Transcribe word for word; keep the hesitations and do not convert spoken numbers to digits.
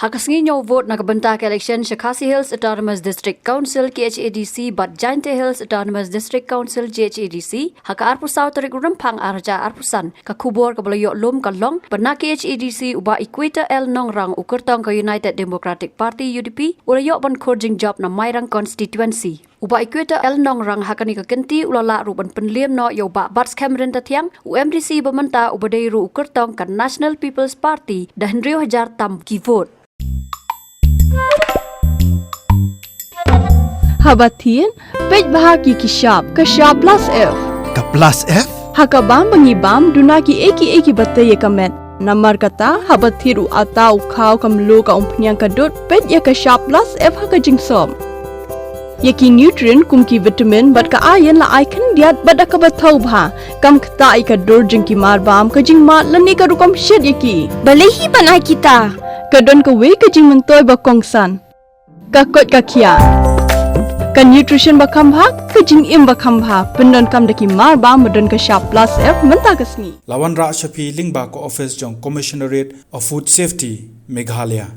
Ha ka sngi ñiew vote na ka bynta ka election sha Khasi Hills Autonomous District Council, K H A D C, bad Jaintia Hills Autonomous District Council, J H A D C, ha ka arphew saw tarik u Rymphang ar hajar arphew san, ka khubor kaba la ïoh lum ka long ba na K H A D C u Bah Equator L Nongrang, u kyrtong ka United Democratic Party, U D P, u la ïoh ban khur jingjop na Mairang constituency. U Bah Equator L Nongrang ha kane ka kynti u la lah ruh ban pynliem noh ïa u Bah Batskhem Ryntathiang, u M D C ba mynta, uba dei ruh u kyrtong ka National People's Party, da hynriew hajar tam ki vote. Haba thied, peit bha ki ki shap, ka shap plus F. Ka plus F? Ha ka bam ba ngi bam, duna ki ei ki ei kiba tei ïa ka met. Namar kata, haba thied u atta, u khaw, ka mluh, ka umphniang, ka dud, peit ïa ka shap plus F ha ka jingsop. Ïa ki nutrient kum ki vitamin bad ka iron la ai khyndiat bad da kaba thaw bha. Kam ktah ïa ka dur jong ki marbam, ka jingmad lane ka rukom shet ïa ki. Balei hi ban ai kita? Ka don kawei ka jingmyntoi ba kongsan. Ka koit ka khiah. Ka nutrition ba kham bha, ka jingim ba kham bha. Pyndonkam da ki marbam ba don ka shap plus F mynta ka sngi. La wanrah sha phi lyngba ka office jong Commissionerate of Food Safety, Meghalaya.